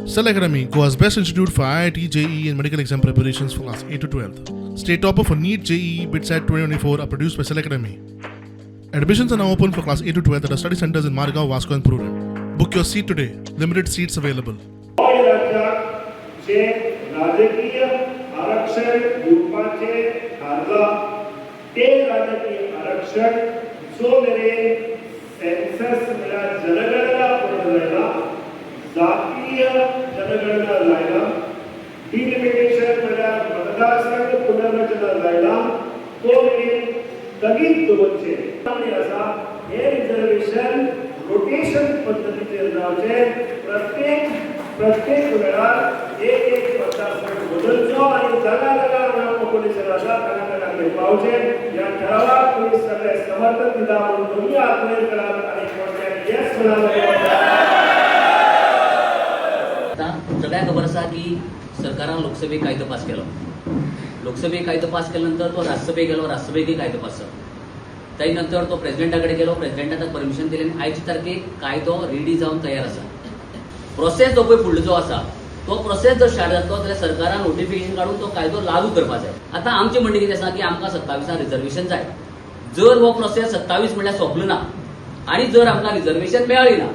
Cell Academy, Goa's best institute for IIT, JEE, and medical exam preparations for class 8 to 12. State topper for NEET, JEE, BITSAT 2024 are produced by Cell Academy. Admissions are now open for class 8 to 12 at our study centers in Margao, Vasco, and Prudent. Book your seat today. Limited seats available. Goa राज्याक जे राजकीय आरक्षण दिवपाचें थारलां तें राजकीय आरक्षण जो मेरेन सेन्सस म्हळ्यार जनगणना पूर्ण जायना, जातीय जनगणना जायना, डिलिमिटेशन म्हळ्यार मतदारसंघ पुनर्रचना जायना, तो मेरेन स्थगीत दवरचें. मागणी आसा, हें रिजर्वेशन रोटेशन पद्दतीचेर जावचें. प्रत्येक प्रत्येक वेळार एक एक मतदारसंघ बदलचो आनी जागा जागा हांगा पॉप्युलेशन आसा तांगा तांगा ते पावचे. ह्या ठरावाक तुमी सगळे समर्थन दिता म्हणून दोनूय हात वयर करात आनी मोठ्यान येस म्हणात. आतां सगळ्यांक खबर आसा की सरकारान लोकसभेक कायदो पास केलो. लोकसभेक कायदो पास केल्या नंतर तो राज्यसभेक गेलो, राज्यसभेकय कायदो पास जालो. ताजे नंतर तो प्रेसिडेंटा कडेन गेलो, प्रेसिडेंटान ताका परमिशन दिलें आनी आयचे तारखेक कायदो रेडी जावन तयार आसा. प्रोसेस जो पळय फुडलो जो आसा तो प्रोसेस जर स्टार्ट जातलो जाल्यार सरकारान नोटिफिकेशन काडून तो कायदो लागू करपाक जाय. आतां आमचें म्हणणें कितें आसा की आमकां 27 रिजर्वेशन जाय. जर हो प्रोसेस 27 म्हणल्यार सोंपलो ना आनी जर आमकां रिजर्वेशन मेळ्ळी ना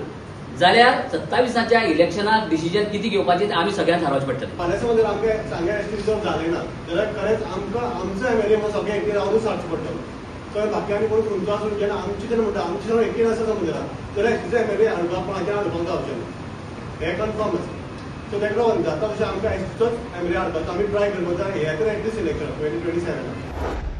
जाल्यार 27 इलेक्शनाक डिसिजन कितें घेवपाचें तें आमी सगळ्यांक थारावचें पडटलें. फाल्यां समज जर आमकां सांग्यार एसटी रिजर्व जालें ना जाल्यार खरेंच आमकां आमचो एमएलए म्हणून सगळे एकटे रावनूच हाडचो पडटलो. तर बाकी आनी कोण खंयचो आसून जेन्ना आमची जेन्ना म्हणटा आमची जर एकटी आसा समज जाल्यार एसटीचो एमएलए हाडपाक कोणाच्यान हाडपाक जावचें ना, हें कन्फर्म आसा. सो ताका लागून जाता तशें आमकां एसटीचोच एमएलए हाडपाचो आमी ट्राय करपाक जाय. हे तर एटलीस्ट इलेक्शन 2027.